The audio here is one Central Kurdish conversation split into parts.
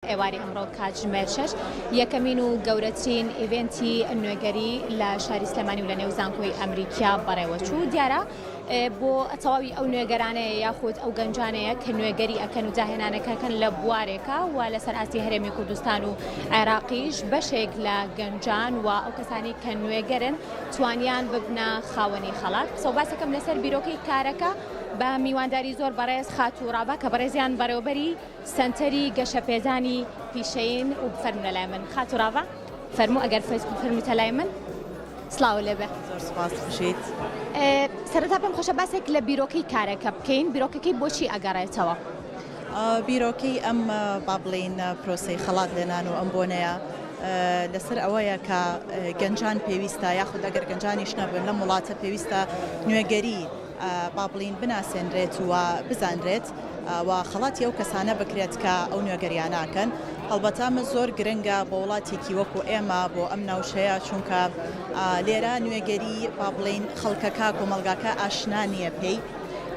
ئێوارەی ئەمڕۆ کاتژمێر شەش یەکەمین و گەورەترین event ی نوێگەری لە شاری سلێمانی و لە نێو زانکۆی ئەمریکیا بەڕێوەچوو. دیارە بۆ تەواوی ئەو نوێگەرانەیە یاخود ئەو گەنجانەیە کە نوێگەری ئەکەن و داهێنانەکەکەن لە بوارێکە و لەسەر ئاستی هەرێمی کوردستان و عێراقیش بەشێک لە گەنجان و ئەو کەسانی کە نوێگەرن توانیان ببنە خاوەنی خەڵات. قسە و باسەکەم لەسەر بیرۆکەی کارەکە بە میوانداری زۆر بەڕێز خاتوو ڕاڤا کە بەڕێزیان بەڕێوەبەری سەنتەری گەشەپێدانی پیشەیین و بفەرموونە لای من خاتوو ڕاڤا فەرموو ئەگەر فەرمووتە لای من سڵاو لێبێ. زۆر سوپاس بژیت. سەرەتا پێم خۆشە باسێک لە بیرۆکەی کارەکە بکەین، بیرۆکەکەی بۆچی ئەگەڕێتەوە؟ بیرۆکەی ئەم با بڵێین پرۆسەی خەڵات لێنان و ئەم بۆنەیە لەسەر ئەوەیە کە گەنجان پێویستە یاخود ئەگەر گەنجانیش نەبن لەم وڵاتە پێویستە نوێگەری با بڵێین بناسێنرێت و بزانرێت و خەڵاتی ئەو کەسانە بکرێت کە ئەو نوێگەریانە ئەکەن. هەڵبەتە ئەمە زۆر گرنگە بۆ وڵاتێکی وەکو ئێمە، بۆ ئەم ناوچەیە، چونکە لێرە نوێگەری با بڵێین خەڵکەکە، کۆمەڵگاکە ئاشنا نییە پێی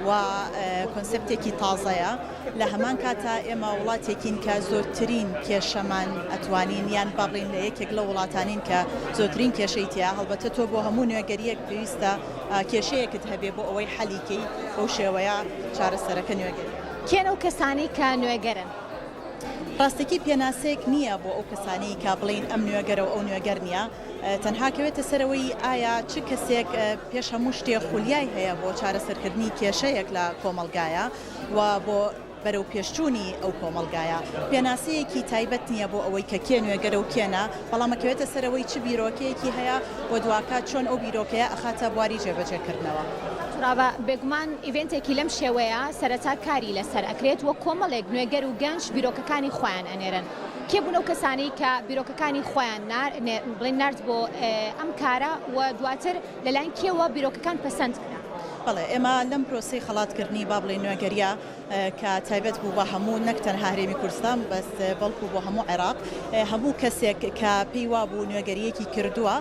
و کۆنسێپتێکی تازەیە. لە هەمان کاتا ئێمە وڵاتێکین کە زۆرترین کێشەمان ئەتوانین یان با بڵێین لە یەکێک لەو وڵاتانین کە زۆرترین کێشەی تیا. هەڵبەتە تۆ بۆ هەموو نوێگەرییەک پێویستە کێشەیەکت هەبێ بۆ ئەوەی حەلی کەی، بەو شێوەیە چارەسەرەکە نوێگەریە. کێن ئەو کەسانەی کە نوێگەرن؟ ڕاستەکی پێناسەیەک نییە بۆ ئەو کەسانەی کە بڵێین ئەم نوێگەرە و ئەو نوێگەر نییە، تەنها کەوێتە سەرەوەی ئایا چ کەسێک پێش هەموو شتێ خولیای هەیە بۆ چارەسەرکردنی کێشەیەک لە کۆمەڵگایە و بۆ بەرەوپێشچوونی ئەو کۆمەڵگایە. پێناسەیەکی تایبەت نییە بۆ ئەوەی کە کێ نوێگەرە و کێ نا، بەڵام ئەکەوێتە سەر ئەوەی چ بیرۆکەیەکی هەیە و دواکات چۆن ئەو بیرۆکەیە ئەخاتە بواری جێبەجێکردنەوە. تورابە، بێگومان event ێکی لەم شێوەیە سەرەتا کاری لەسەر ئەکرێت و کۆمەڵێک نوێگەر و گەنج بیرۆکەکانی خۆیان ئەنێرن. کێ بوون ئەو کەسانەی کە بیرۆکەکانی خۆیان بڵێن نارد بۆ ئەم کارە و دواتر لەلایەن کێوە بیرۆکەکان پەسەند کرا؟ بەڵێ، ئێمە لەم پرۆسەی خەڵاتکردنی با بڵێین نوێگەرییە کە تایبەت بوو بە هەموو نەک تەنها هەرێمی کوردستان بەس بەڵکو بۆ هەموو عێراق، هەموو کەسێک کە پێی وابوو نوێگەرییەکی کردووە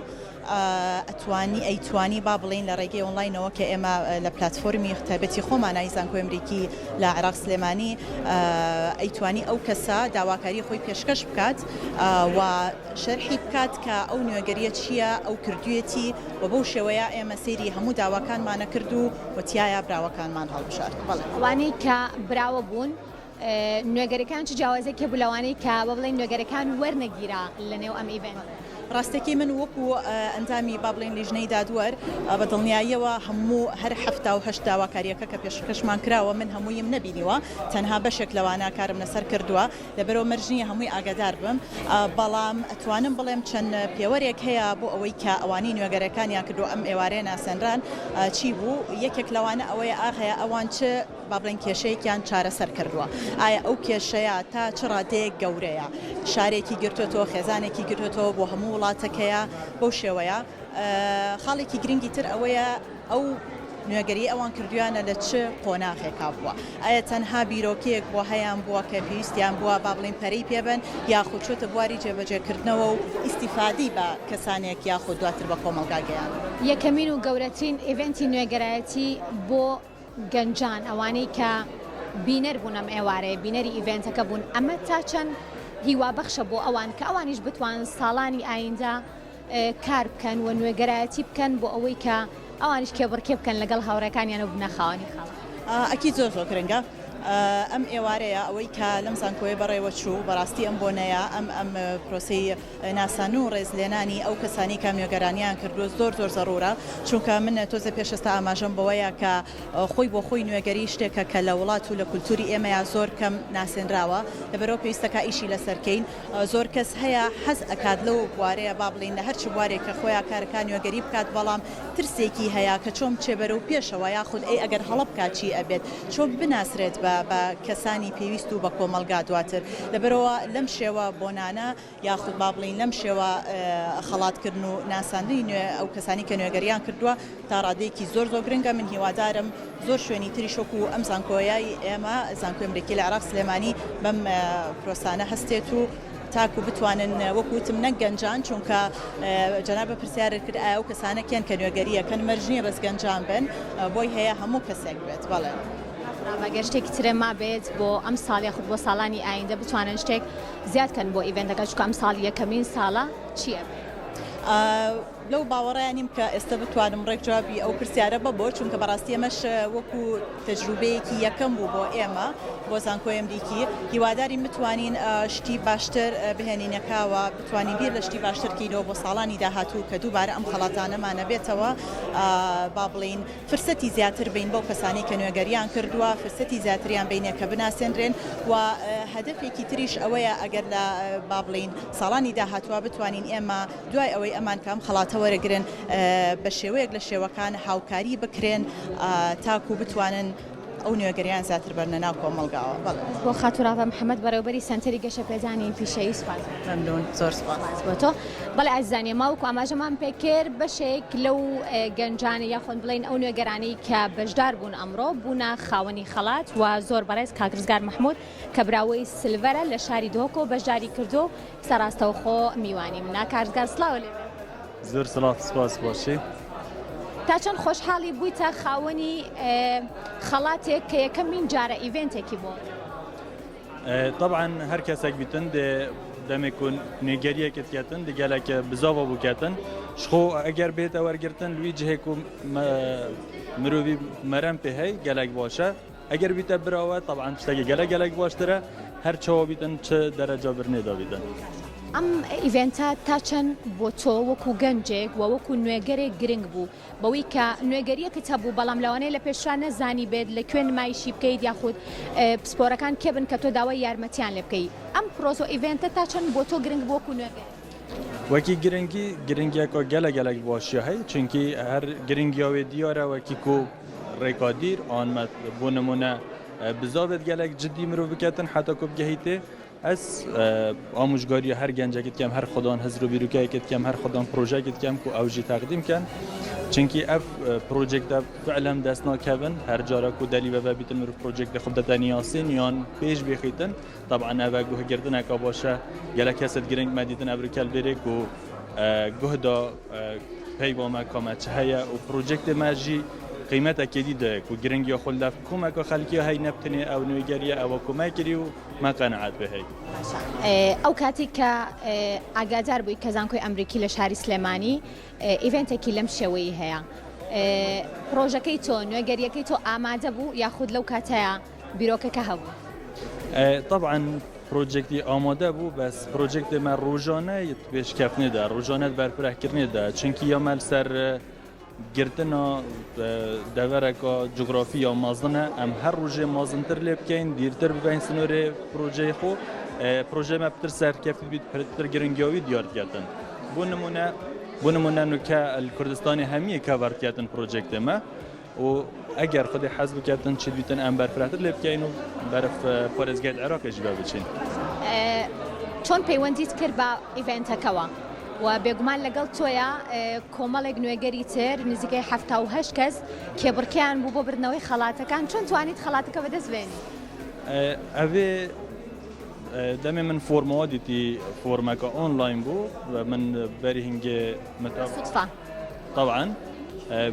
ئەتوانی ئەیتوانی با بڵێین لە ڕێگەی ئۆنلاینەوە کە ئێمە لە پلاتفۆرمی تایبەتی خۆمانای زانکۆی ئەمریکی لە عێراق سلێمانی ئەیتوانی ئەو کەسە داواکاری خۆی پێشکەش بکات و شەرحی بکات کە ئەو نوێگەرییە چییە ئەو کردوویەتی و بەو شێوەیە ئێمە سەیری هەموو داواکانمانە کرد و و تیایا براوەکانمان هەڵبژارد. بەڵێ. ئەوانەی کە براوە بوون نوێگەرەکان چ جیاوازیەک هەبوو لەوانەی کە با بڵێین نوێگەرەکان وەرنەگیرا لە نێو ئەم event ە؟ ڕاستەکەی من وەکو ئەندامی با بڵێین لیژنەی دادوەر بە دڵنیاییەوە هەموو هەر 78 داواکارییەکە کە پێشکەشمان کراوە من هەموویم نەبینیوە تەنها بەشێک لەوانە کارم لەسەر کردووە لەبەرئەوە مەرج نییە هەمووی ئاگادار بم، بەڵام ئەتوانم بڵێم چەند پێوەرێک هەیە بۆ ئەوەی کە ئەوانەی نوێگەرەکانیان کردووە ئەم ئێوارەیە ناسێنران چی بوو، یەکێک لەوانە ئەوەیە ئاخەیە ئەوان چ با بڵێین کێشەیەکیان چارەسەر کردووە، ئایا ئەو کێشەیە تا چ ڕادەیەک گەورەیە، شارێکی گرتۆتەوە، خێزانێکی گرتۆتەوە، بۆ هەموو وڵاتەکەیە، بەو شێوەیە. خاڵێکی گرنگی تر ئەوەیە ئەو نوێگەریەی ئەوان کردویانە لە چ قۆناغێکا بووە؟ ئایا تەنها بیرۆکەیەک بووە هەیان بووە کە پێویستیان بووە با بڵێین پەرەی پێ بەن یاخود چۆتە بواری جێبەجێکردنەوە و ئیستیفادەی بە کەسانێک یاخود دواتر بە کۆمەڵگا گەیاندووە؟ یەکەمین و گەورەترین event ی نوێگەرایەتی بۆ گەنجان ئەوانەی کە بینەر بوون ئەم ئێوارەیە بینەری event ەکە بوون ئەمە تا چەند هیوابەخشە بۆ ئەوان کە ئەوانیش بتوانن ساڵانی ئایندە کار بکەن و نوێگەرایەتی بکەن بۆ ئەوەی کە ئەوانیش کێبڕکێ بکەن لەگەڵ هاوڕێکانیان و ببنە خاوەنی خەڵات. ئەکید زۆر زۆر گرنگە ئەم ئێوارەیە ئەوەی کە لەم زانکۆیە بەڕێوە چوو بەڕاستی ئەم بۆنەیە ئەم ئەم پرۆسەی ناسان و ڕێزلێنانی ئەو کەسانی کە نوێگەرانیان کردووە زۆر زۆر زەڕوورە چونکە من تۆزێ پێش ئێستا ئاماژەم بەوەیە کە خۆی بۆ خۆی نوێگەری شتێکە کە لە وڵات و لە کولتوری ئێمەیا زۆر کەم ناسێنراوە لەبەرئەوە پێویستە کە ئیشی لەسەر کەین زۆر کەس هەیە حەز ئەکات لەو بوارەیە با بڵێین لە هەرچ بوارێک کە خۆیا کارەکا نوێگەری بکات بەڵام ترسێکی هەیە کە چۆن بچێ بەرەو پێشەوە یاخود ئەی ئەگەر هەڵە بکات چی ئەبێت چۆن بناسرێت بە بە کەسانی پێویست و بە کۆمەڵگا دواتر لەبەرئەوە لەم شێوە بۆنانە یاخود با بڵێین لەم شێوە خەڵاتکردن و ناساندنی نوێ ئەو کەسانی کە نوێگەریان کردووە تا ڕادەیەکی زۆر زۆر گرنگە من هیوادارم زۆر شوێنی تریش وەکو ئەم زانکۆیەی ئێمە زانکۆی ئەمریکی لە عێراق سلێمانی بەم پرۆسانە هەستێت و تاکو بتوانن وەکو وتم نەک گەنجان چونکە جەنابە پرسیارت کرد ئایا ئەو کەسانە کێن کە نوێگەریەکەن مەرج نییە بەس گەنجان بن بۆی هەیە هەموو کەسێک بێت بەڵێ. ڕاڤە گەر شتێکی ترە مابێت بۆ ئەم ساڵ یاخود بۆ ساڵانی ئایندە بتوانن شتێک زیاد کەن بۆ event ەکە چونکە ئەم ساڵ یەکەمین ساڵە چی ئەبێ؟ لەو باوەڕەیا نیم کە ئێستا بتوانم ڕێک جوابی ئەو پرسیارە بەبۆ چونکە بەڕاستی ئەمەش وەکو تەجروبەیەکی یەکەم بوو بۆ ئێمە بۆ زانکۆی ئەمریکی هیوادارین بتوانین شتی باشتر بهێنینەکاوە بتوانین بیر لە شتی باشتر کەینەوە بۆ ساڵانی داهاتوو کە دووبارە ئەم خەڵاتانەمان نەبێتەوە با بڵێین فرسەتی زیاتر بەین بەو کەسانەی کە نوێگەریان کردووە، فرسەتی زیاتریان بەینێ کە بناسێنرێن و هەدەفێکی تریش ئەوەیە ئەگەر لە با بڵێین ساڵانی داهاتووە بتوانین ئێمە دوای ئەوەی ئەمان کە ئەم خەڵاتە وەرەگرن بە شێوەیەک لە شێوەکان هاوکاری بکرێن تاکوو بتوانن ئەو نوێگەریان زیاتر بەرنە ناو کۆمەڵگاوە. بەڵێ. بۆ خاتوو ڕاڤە محەمەد بەڕێوەبەری سەنتەری گەشەپێدانی پیشەیی سوپاس. مەمنوون زۆر سوپاس. سوپاس بۆ تۆ. بەڵێ ئازیزان ئێمە وەکو ئاماژەمان پێکرد بەشێک لەو گەنجانە یاخود بڵێین ئەو نوێگەرانەی کە بەشدار بوون ئەمڕۆ بوونە خاوەنی خەڵات و زۆر بەڕێز کاک ڕزگار مەحمود کە براوەی silver ە لە شاری دهۆکەوە بەشداری کردووە و قسە ڕاستەوخۆ میوانی منە. کاک ڕزگار سڵاو لێ بێت. زۆر سڵاو سپاس باشی. تا چەند خۆشحاڵی بوویتە خاوەنی خەڵاتێک کە یەکەمین جارە event ێکی بۆ؟ طبعا هەر کەسێک بیتن دێ دەمێک و نێگەریەکت کەتن دگەلەک بزاڤ بوو کەتن شخۆ ئەگەر بێتە وەرگرتن لوی جهێک و مرۆڤی مەرەم پێ هەی گەلەک باشە ئەگەر بیتە براوە تەبعەن شتەکە گەلەک گەلەک باشترە هەر چاوە بیتن چ دەرەجە برنێ دا بیتن. ئەم event ە تا چەند بۆ تۆ وەکو گەنجێک و وەکو نوێگەرێک گرنگ بوو؟ بەوەی کە نوێگەریەکت هەبوو بەڵام لەوانەیە لە پێشرا نەزانیبێت لە کوێ نمایشی بکەیت یاخود پسپۆرەکان کێ بن کە تۆ داوای یارمەتیان لێ بکەی ئەم پرۆسە و event ە تا چەند بۆ تۆ گرنگ بوو وەکو نوێگەرێک؟ وەکی گرنگی گرنگیەکە گەلە گەلەک باشیە هەی چونکی هەر گرنگیا وێ دیارە وەکی کو ڕێکادیر ئان بۆ نمونە بزاڤێت گەلەک جدی مرۆڤ بکەتن حتا کو بگەهیتێ ئەس ئاموژگاریە هەر گەنجەکت کەم هەر خودان هزر و بیروکایکت کەم هەر خودان پرۆژەکت کەم کو ئەو ژی تەقدیم کەن چونکی ئەف پرۆژێکتە فعلا دەست ناکەون هەر جارە کو دەلی بەبە بیتن مرۆڤ پرۆژێکتە خود دەتە نیاسین یان پێش بخیتن طبعا ئەوە گوهگردنەکە باشە گەلە کەست گرنگ مەدیتن ئەبرکەل بێرێک و گوهدا پەیوا مە کامە چ هەیە و پرۆجێکتێ مە ژی قیمەتە کێدی دایە کو گرنگیا خو لەف کومەکە خەلکیا هەی نەبتنێ ئەو نوێگەریە ئەوە کومە کری و مە قەناعەت پێ هەی. باشە ئەو کاتەی کە ئاگادار بووی کە زانکۆی ئەمریکی لە شاری سلێمانی event ێکی لەم شێوەیی هەیە پرۆژەکەی تۆ نوێگەریەکەی تۆ ئامادە بوو یاخود لەو کاتەیا بیرۆکەکە هەبوو؟ تەبعەن پرۆجێکتی ئامادە بوو بەس پرۆجێکتێ مە ڕۆژانە پێشکەفتنێ دا ڕۆژانە بەرفرەهکردنێ دا چونکی یا مە سەر گرتنا دەڤەرەکە جوگرافی یا مەزنە ئەم هەر ڕۆژێ مەزنتر لێ بکەین دیرتر ببین سنوورێ پرۆژەی خۆ پرۆژەی مە پتر سەرکەفت بیت پتر گرنگیاوی دیار دکەتن بۆ نمونە بۆ نمونە نوکە کوردستانی هەمیە کەڤەر دکەتن پرۆجێکتێ مە و ئەگەر خودێ حەز بکەتن چ بیتن ئەم بەرفرەتر لێ بکەین و بەرف پارێزگای عێراقیش بە بچین. چۆن پەیوەندیت کرد بە event ەکەوە؟ و بێگومان لەگەڵ تۆیا کۆمەڵێک نوێگەری تر نزیکەی 78 کەس کێبڕکێیان بوو بۆ بردنەوەی خەڵاتەکان چۆن توانیت خەڵاتەکە بەدەست بێنی؟ ئەوێ دەمێ من فۆرمەوە دیتی فۆرمەکە ئۆنلاین بوو من بەری هنگێ صدفە طبعا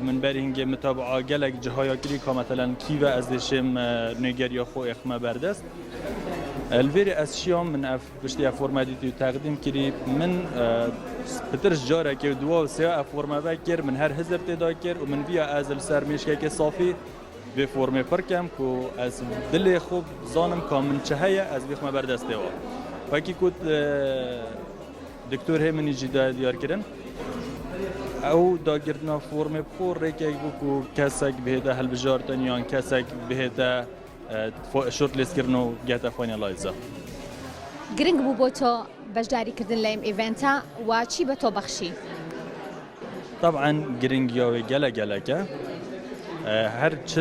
من بەری هنگێ متابعە گەلەک جهایا کری کا مەتەلەن کیوە ئەز دێشێم نوێگەریا خۆ ئێخمە بەردەست الڤێری ئەز شیام من ئەف پشتی ئەف فۆرمە دیتی و تەقدیم کری من پترش جارێکێ و دوا و سێ ئەف فۆرمە کرد من هەر هزر تێدا کرد و من ڤیا ئەز لەسەر مێشکێکی سافی بێ فۆرمێ پڕ کەم کو ئەز دلێ خۆ بزانم کا من چ هەیە ئەز بێخمە بەردەستێەوە وەکی کوت دکتۆر هێمنی جی دایە دیارکردن ئەو داگرتنا فۆرمێ بخۆ ڕێکێک بوو کو کەسێک بهێتە هەلبژارتن یان کەسێک بهێتە shortlist کردن و گەتە finalize ە. گرنگ بوو بۆ تۆ بەشداریکردن لەم event ە و چی بە تۆ بەخشی؟ طبعا گرنگیا وێ گەلە گەلەکە هەر چ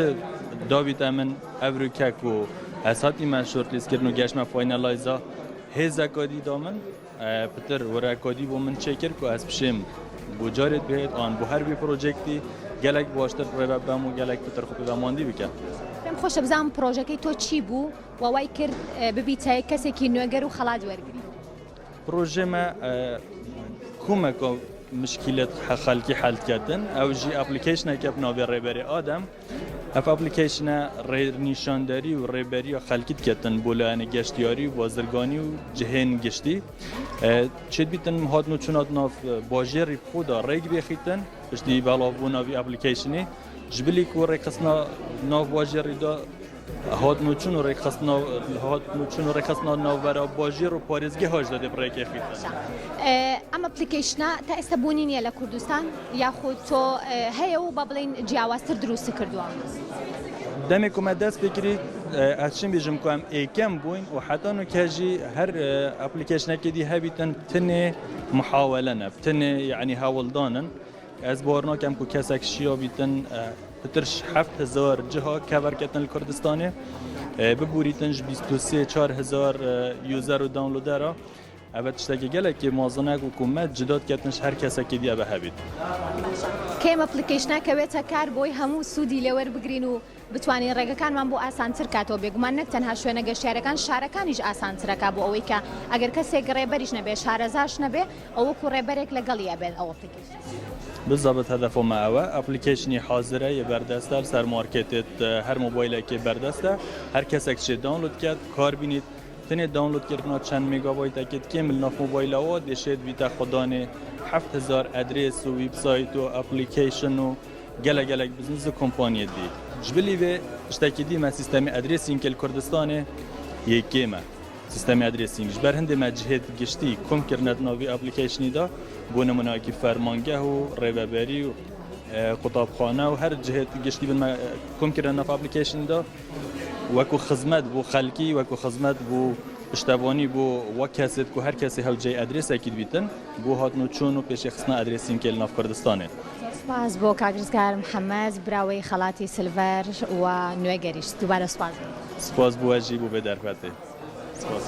داویتە من ئەڤروکە کو ئەس هاتیمە shortlist کردن و گەشتمە finalize ا هێزەکە دی دا من پتر ورەکۆدی بۆ من چێ کرد کو ئەس بشێم بۆ جارێت بێت ئان بۆ هەر بی پرۆجێکتی گەلەک باشتر ڕێبە بەم و گەلەک پتر خۆ پێماندی بکەم. پێم خۆشە بزانم پرۆژەکەی تۆ چی بوو و وای کرد ببیتە کەسێکی نوێگەر و خەڵات وەرگری؟ پرۆژەمە کومەکە مشکلت خەلکی حل کردن ئەو ژی application ەکە بناوێ ڕێبەری ئادەم. ئەف application ە ڕێنیشاندەری و ڕێبەریە خەلکی دکەتن بۆ لایەنە گەشتیاری و بازرگانی و جهێن گشتی چێت بیتن هاتن و چونات ناف باژێڕی خۆدا ڕێک بێخیتن پشتی بەڵاوبوونا وی application ی ژبلی کو ڕێکخستنا ناو باژێڕیدا هاتن و چون و ڕێکخستنا هاتن و چون و ڕێکخستنا ناوبەرا باژێڕ و پارێزگە هاش دەدێ ڕێکێخیتن. ئەم application ە تا ئێستا بوونی نییە لە کوردستان یاخود تۆ هەیە و با بڵێین جیاوازتر دروستی کردووە؟ دەمێک کو مە دەست پێکری ئەز چیم بێژم کو ئەم ئێکەم بووین و حتا نوکە ژی هەر application ەکێ دی هەبیتن تنێ محاولەنە تنێ یعنی هەوڵدانن ئەز باوەڕ ناکەم کو کەسێک شیا بیتن پتر 7000 جها cover کەتن لە کوردستانێ ببوریتن ژ 23 4000 user و downloader ا ئەڤە تشتێکی گەلەکی مازنە و کو مە جدات کەتنش هەر کەسێکی دی ئەڤە هەبیت. باشە کەی ئەم application ە کەوێتە کار بۆی هەموو سوودی لێوەربگرین و بتوانین ڕێگەکانمان بۆ ئاسانتر کاتەوە بێگومان نەک تەنها شوێنە گەشتیارەکان شارەکانیش ئاسانترەکا بۆ ئەوەی کە ئەگەر کەسێک ڕێبەریش نەبێ شارەزاش نەبێ ئەو وەکو ڕێبەرێک لەگەڵی ئەبێت ئەو application ە. بالضبط هەدەفۆ مە ئەوە application ی حازرە یە بەردەستە سەر مارکێتێت هەر مۆبایلێکی بەردەستە هەر کەسێک چێ download کات کار بینیت تنێ download کردنا چەند مێگابایتەکێت کێم لە ناف مۆبایلەوە دێشێت بیتە خودانێ 7000 ئەدرێس و ویبسایت و application و گەلە گەلەک بزنس و کۆمپانیەت دی ژبلی وێ شتێکی دیمە سیستەمی addressing ل کوردستانێ یەکێمە سیستەمی addressing ژبەر هەندێ مە جهێت گشتی کۆم کردنەت ناوی application ی دا بۆ نمونایکی فەرمانگەه و ڕێوەبەری و قوتابخانە و هەر جهێت گشتی بن کۆم کردن ناف application دا وەکو خزمەت بۆ خەلکی وەکو خزمەت بۆ پشتەوانی بۆ وەک کەسێت کو هەر کەسی هەوجەی ئەدرێسێکی بیتن بۆ هاتن و چۆن و پێشێ خستنە addressing لە ناف کوردستانێ. زۆر سوپاس بۆ کاک ڕزگار محەمەد براوەی خەڵاتی silver و نوێگەریش دووبارە سوپاس بۆ. سوپاس بۆ وەژی بۆ بێ دەرفەتێ سوپاس.